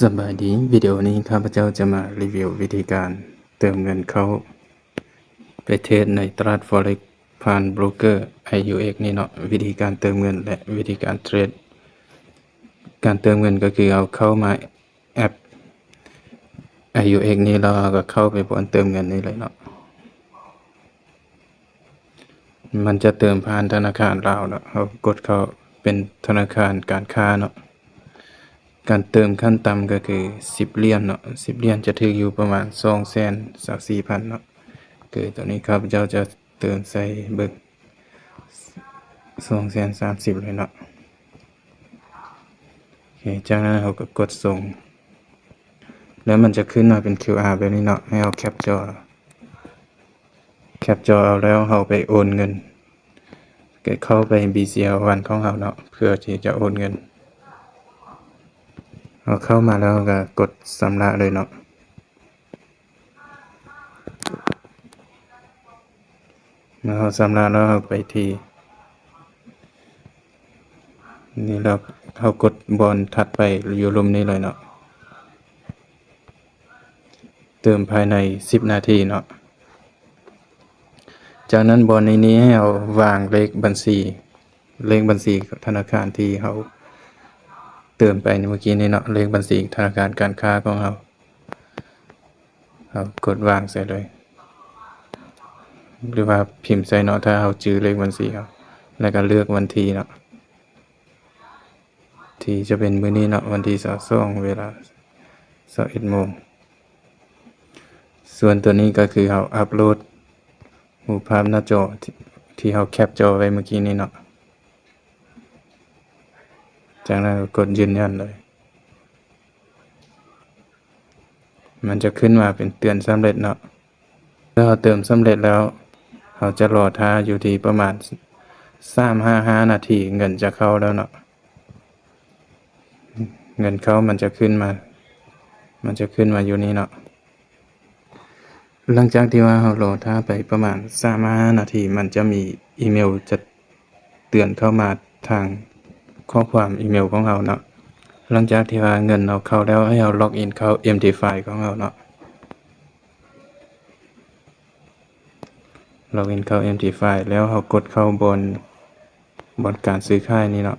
ສະບາຍດີ, ວິດີໂອນີ້ຂ້າພະເຈົ້າຈະມາຣີວິວວິທີການເຕີມເງິນເຂົ້າໄປເທຣດໃນຕະຫຼາດ Forex ຜ່ານໂບຣກເກີ ໄອ ຢູ ເອັກ ນີ້ເນາະ. ວິທີການເຕີມເງິນ ແລະ ວິທີການເທຣດ. ການເຕີມເງິນກໍຄືເຮົາເຂົ້າມາແອັບ ໄອ ຢູ ເອັກ ນີ້ ແລ້ວເຮົາກໍເຂົ້າໄປບ່ອນເຕີມເງິນນີ້ເລີຍເນາະ. ມັນຈະເຕີມຜ່ານທະນາຄານລາວເນາະ, ເຮົາກົດເຂົ້າເປັນທະນາຄານການຄ້າເນາະ. ການເຕີມຂັ້ນຕ່ຳກໍຄືສິບຫຼຽນເນາະ, ສິບຫຼຽນຈະຖືກຢູ່ປະມານສອງແສນຊາວສີ່ພັນເນາະ. ຄືໂຕນີ້ຂ້າພະເຈົ້າຈະເຕີມໃສ່ເບິ່ງ ສອງແສນສາມສິບເລີຍເນາະ. ໂອເຄ ຈາກນັ້ນເຮົາກໍກົດສົ່ງ ແລ້ວມັນຈະຂຶ້ນມາເປັນ ຄິວອາ ແບບນີ້ເນາະ, ໃຫ້ເຮົາແຄັບຈໍ. ແຄັບຈໍເອົາແລ້ວເຮົາໄປໂອນເງິນ, ກໍເຂົ້າໄປ BCL One ຂອງເຮົາເນາະ ເພື່ອທີ່ຈະໂອນເງິນ. ເຮົາເຂົ້າມາແລ້ວເຮົາກໍກົດຊຳລະເລີຍເນາະ. ເມື່ອເຮົາຊຳລະແລ້ວເຮົາໄປທີ່ນີ້ ແລ້ວເຮົາກົດບ່ອນຖັດໄປຢູ່ລຸ່ມນີ້ເລີຍເນາະ. ເຕີມພາຍໃນສິບນາທີເນາະ. ຈາກນັ້ນບ່ອນນີ້ນີ້ໃຫ້ເຮົາວາງເລກບັນຊີ, ເລກບັນຊີທະນາຄານທີ່ເຮົາເຕີມໄປເມື່ອກີ້ນີ້ເນາະ, ເລກບັນຊີທະນາຄານການຄ້າຂອງເຮົາ. ເຮົາກົດວາງໃສ່ເລີຍ ຫຼືວ່າພິມໃສ່ເນາະ ຖ້າເຮົາຈື່ເລກບັນຊີເຮົາ, ແລ້ວກໍເລືອກວັນທີເນາະ. ທີ່ຈະເປັນມື້ນີ້ເນາະ, ວັນທີຊາວສອງ ເວລາຊາວເອັດໂມງ. ສ່ວນຕົວນີ້ກໍຄືເຮົາອັບໂຫຼດຮູບພາບໜ້າຈໍທີ່ ທີ່ເຮົາແຄັບຈໍໄວ້ເມື່ອກີ້ນີ້ເນາະ. ຈາກນັ້ນກໍກົດຢືນຢັນເລີຍ. ມັນຈະຂຶ້ນມາເປັນເຕືອນສຳເລັດເນາະ. ເມື່ອເຮົາເຕີມສຳເລັດແລ້ວ ເຮົາຈະລໍຖ້າຢູ່ທີ່ປະມານສາມຫາຫ້ານາທີ ເງິນຈະເຂົ້າແລ້ວເນາະ. ເງິນເຂົ້າມັນຈະຂຶ້ນມາ, ມັນຈະຂຶ້ນມາຢູ່ນີ້ເນາະ. ຫຼັງຈາກທີ່ວ່າເຮົາລໍຖ້າໄປປະມານສາມຫາຫ້ານາທີ ມັນຈະມີອີເມວຈະເຕືອນເຂົ້າມາທາງຂໍ້ຄວາມອີເມວຂອງເຮົາເນາະ. ຫຼັງຈາກທີ່ວ່າເງິນເຮົາເຂົ້າແລ້ວ ໃຫ້ເຮົາລັອກອິນເຂົ້າ MT Five ຂອງເຮົາເນາະ. ລັອກອິນເຂົ້າ MT Five ແລ້ວເຮົາກົດເຂົ້າບ່ອນ ບ່ອນການຊື້ຂາຍນີ້ເນາະ.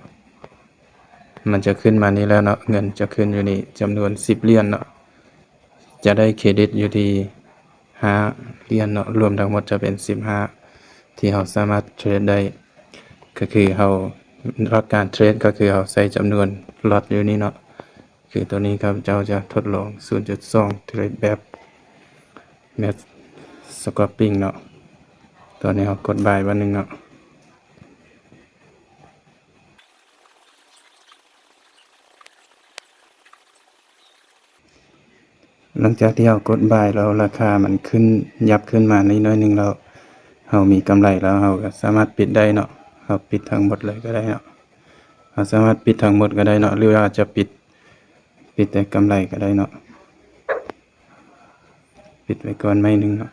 ມັນຈະຂຶ້ນມານີ້ແລ້ວເນາະ, ເງິນຈະຂຶ້ນຢູ່ນີ້ ຈຳນວນສິບຫຼຽນເນາະ. ຈະໄດ້ເຄຣດິດຢູ່ທີ່ຫ້າຫຼຽນເນາະ, ລວມທັງໝົດຈະເປັນສິບຫ້າ ທີ່ເຮົາສາມາດເທຣດໄດ້. ກໍຄືເຮົາ ຫຼັກການເທຣດກໍຄືເຮົາໃສ່ຈຳນວນລັອດຢູ່ນີ້ເນາະ. ຄືໂຕນີ້ຂ້າພະເຈົ້າຈະທົດລອງສູນຈຸດສອງ ເທຣດແບບ Max Scalping ເນາະ. ຕອນນີ້ເຮົາກົດບາຍບາດໜຶ່ງເນາະ. ຫຼັງຈາກທີ່ເຮົາກົດບາຍແລ້ວ ລາຄາມັນຂຶ້ນ ຫຍັບຂຶ້ນມາໜ້ອຍໜຶ່ງແລ້ວ ເຮົາມີກຳໄລແລ້ວ ເຮົາກໍສາມາດປິດໄດ້ເນາະ. ເຮົາປິດທັງໝົດເລີຍກໍໄດ້ເນາະ. ເຮົາສາມາດປິດທັງໝົດກໍໄດ້ເນາະ ຫຼືວ່າຈະປິດ ປິດແຕ່ກຳໄລກໍໄດ້ເນາະ. ປິດໄວ້ກ່ອນໄມ້ໜຶ່ງເນາະ.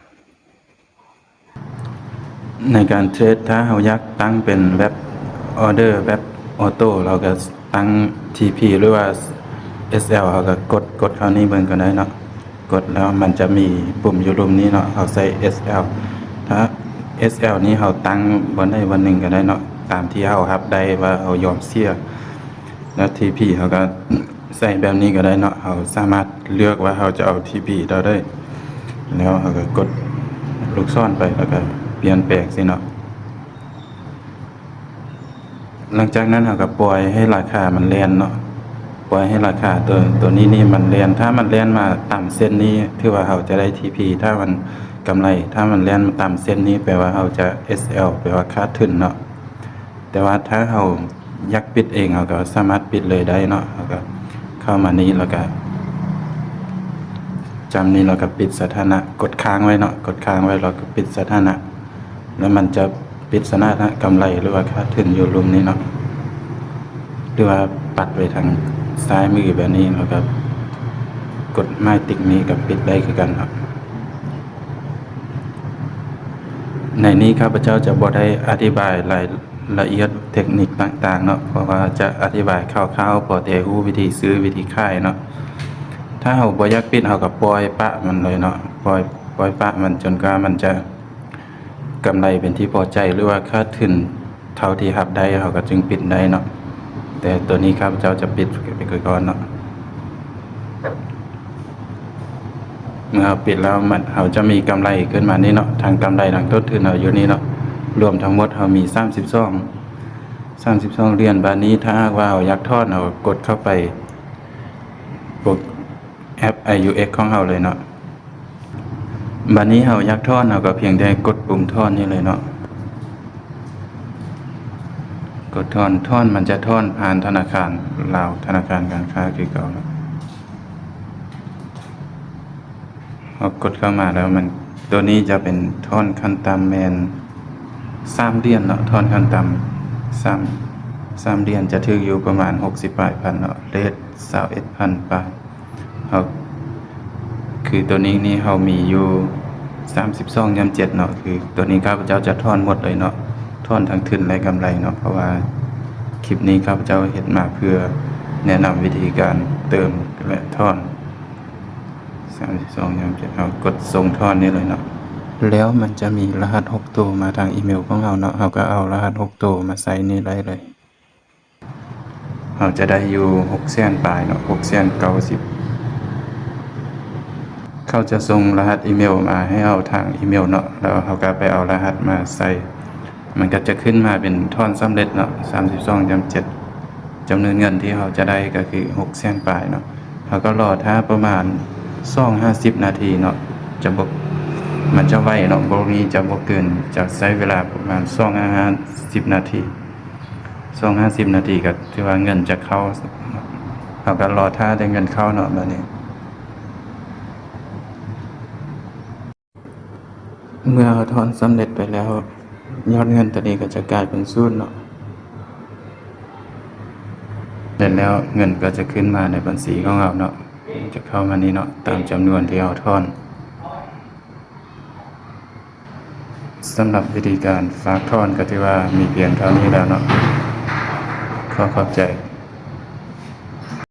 ໃນການເທຣດ ຖ້າເຮົາຢາກຕັ້ງເປັນແບບອໍເດີແບບອໍໂຕ້ ເຮົາກໍຕັ້ງ TP ຫຼືວ່າ SL ເຮົາກໍກົດ ກົດເຂົ້ານີ້ເບິ່ງກໍໄດ້ເນາະ. ກົດແລ້ວມັນຈະມີປຸ່ມຢູ່ລຸ່ມນີ້ເນາະ, ເຮົາໃສ່ SL. ຖ້າ SL ນີ້ເຮົາຕັ້ງບ່ອນໃດບ່ອນໜຶ່ງກໍໄດ້ເນາະ, ຕາມທີ່ເຮົາຮັບໄດ້ວ່າເຮົາຍອມເສຍ. ແລ້ວ TP ເຮົາກໍໃສ່ແບບນີ້ກໍໄດ້ເນາະ, ເຮົາສາມາດເລືອກວ່າເຮົາຈະເອົາ TP ເທົ່າໃດ. ແລ້ວເຮົາກໍກົດລູກສອນໄປ ແລ້ວກໍປ່ຽນແປງຊີ້ເນາະ. ຫຼັງຈາກນັ້ນເຮົາກໍປ່ອຍໃຫ້ລາຄາມັນແລ່ນເນາະ, ປ່ອຍໃຫ້ລາຄາຕົວ ຕົວນີ້ນີ້ມັນແລ່ນ. ຖ້າມັນແລ່ນມາຕາມເສັ້ນນີ້ ຖືວ່າເຮົາຈະໄດ້ TP, ຖ້າມັນກຳໄລ. ຖ້າມັນແລ່ນມາຕາມເສັ້ນນີ້ ແປວ່າເຮົາຈະ SL ແປວ່າຂາດທຶນເນາະ. ແຕ່ວ່າຖ້າເຮົາຢາກປິດເອງ ເຮົາກໍສາມາດປິດເລີຍໄດ້ເນາະ. ເຮົາກໍເຂົ້າມານີ້ ແລ້ວກໍຈ້ຳນີ້ ແລ້ວກໍປິດສະຖານະ, ກົດຄ້າງໄວ້ເນາະ, ກົດຄ້າງໄວ້ ແລ້ວກໍປິດສະຖານະ. ແລ້ວມັນຈະປິດສະຖານະກຳໄລ ຫຼືວ່າຂາດທຶນຢູ່ລຸ່ມນີ້ເນາະ, ຫຼືວ່າປັດໄປທາງຊ້າຍມືແບບນີ້ ແລ້ວກໍກົດໝາຍຕິກນີ້ກໍປິດໄດ້ຄືກັນເນາະ. ໃນນີ້ຂ້າພະເຈົ້າຈະບໍ່ໄດ້ອະທິບາຍລາຍລະອຽດເຕັກນິກຕ່າງໆເນາະ, ເພາະວ່າຈະອະທິບາຍຄ່າວໆ ພໍແຕ່ຮູ້ວິທີຊື້ ວິທີຂາຍເນາະ. ຖ້າເຮົາບໍ່ຢາກປິດ ເຮົາກໍປ່ອຍປະມັນເລີຍເນາະ, ປ່ອຍ ປ່ອຍປະມັນຈົນກວ່າມັນຈະກຳໄລເປັນທີ່ພໍໃຈ ຫຼືວ່າຂາດທຶນເທົ່າທີ່ຮັບໄດ້ ເຮົາກໍຈຶ່ງປິດໄດ້ເນາະ. ແຕ່ໂຕນີ້ຂ້າພະເຈົ້າຈະປິດໄປກ່ອນເນາະ. ເມື່ອເຮົາປິດແລ້ວ ມັນ ເຮົາຈະມີກຳໄລຂຶ້ນມານີ້ເນາະ, ທັງກຳໄລທັງຕົ້ນທຶນເຮົາຢູ່ນີ້ເນາະ. ລວມທັງໝົດເຮົາມີສາມສິບສອງ ສາມສິບສອງຫຼຽນ. ບາດນີ້ຖ້າຫາກວ່າເຮົາຢາກຖອນ ເຮົາກໍກົດເຂົ້າໄປໂປຣ ແອັບ ໄອຢູເອັກ ຂອງເຮົາເລີຍເນາະ. ບາດນີ້ເຮົາຢາກຖອນ ເຮົາກໍພຽງແຕ່ກົດປຸ່ມຖອນນີ້ເລີຍເນາະ, ກົດຖອນ. ຖອນມັນຈະຖອນຜ່ານທະນາຄານລາວ ທະນາຄານການຄ້າຄືເກົ່າເນາະ. ເຮົາກົດເຂົ້າມາແລ້ວ ມັນ ໂຕນີ້ຈະເປັນຖອນຂັ້ນຕ່ຳແມ່ນສາມຫຼຽນເນາະ, ຖອນຂັ້ນຕ່ຳສາມ ສາມຫຼຽນຈະຖືກຢູ່ປະມານຫົກສິບປາຍພັນເນາະ, ເຣດຊາວເອັດພັນປາຍ. ເຮົາ ຄືໂຕນີ້ນີ້ເຮົາມີຢູ່ສາມສິບສອງ ຍ່ຳເຈັດເນາະ, ຄືໂຕນີ້ຂ້າພະເຈົ້າຈະຖອນໝົດເລີຍເນາະ, ຖອນທັງທຶນ ແລະ ກຳໄລເນາະ, ເພາະວ່າຄລິບນີ້ຂ້າພະເຈົ້າເຮັດມາເພື່ອແນະນຳວິທີການເຕີມ ແລະ ຖອນ. ສາມສິບສອງ ຍ່ຳເຈັດ ເຮົາກົດສົ່ງຖອນນີ້ເລີຍເນາະ. ແລ້ວມັນຈະມີລະຫັດຫົກໂຕມາທາງອີເມວຂອງເຮົາເນາະ, ເຮົາກໍເອົາລະຫັດຫົກໂຕມາໃສ່ນີ້ໄດ້ເລີຍ. ເຮົາຈະໄດ້ຢູ່ຫົກແສນປາຍເນາະ, ຫົກແສນເກົ້າສິບ. ເຂົາຈະສົ່ງລະຫັດອີເມວມາໃຫ້ເຮົາທາງອີເມວເນາະ, ແລ້ວເຮົາກໍໄປເອົາລະຫັດມາໃສ່. ມັນກໍຈະຂຶ້ນມາເປັນຖອນສຳເລັດເນາະ, ສາມສິບສອງ ຍ່ຳເຈັດ. ຈຳນວນເງິນທີ່ເຮົາຈະໄດ້ກໍຄືຫົກແສນປາຍເນາະ. ເຮົາກໍລໍຖ້າປະມານສອງຫາສິບນາທີເນາະ, ຈະບໍ່ ມັນຈະໄວເນາະ, ບໍ່ມີ ຈະບໍ່ເກີນ, ຈະໃຊ້ເວລາປະມານສອງຫາສິບນາທີ. ສອງຫາສິບນາທີກໍຖືວ່າເງິນຈະເຂົ້າ. ເຮົາກໍລໍຖ້າແຕ່ເງິນເຂົ້າເນາະ ບາດນີ້. ເມື່ອເຮົາຖອນສຳເລັດໄປແລ້ວ, ຍອດເງິນຕົວນີ້ກໍຈະກາຍເປັນສູນເນາະ. ແລ້ວເງິນກໍຈະຂຶ້ນມາໃນບັນຊີຂອງເຮົາເນາະ, ຈະເຂົ້າມານີ້ເນາະ, ຕາມຈຳນວນທີ່ເຮົາຖອນ. ສຳລັບວິທີການຝາກຖອນກໍຖືວ່າມີພຽງເທົ່ານີ້ແລ້ວເນາະ. ຂໍຂອບໃຈ.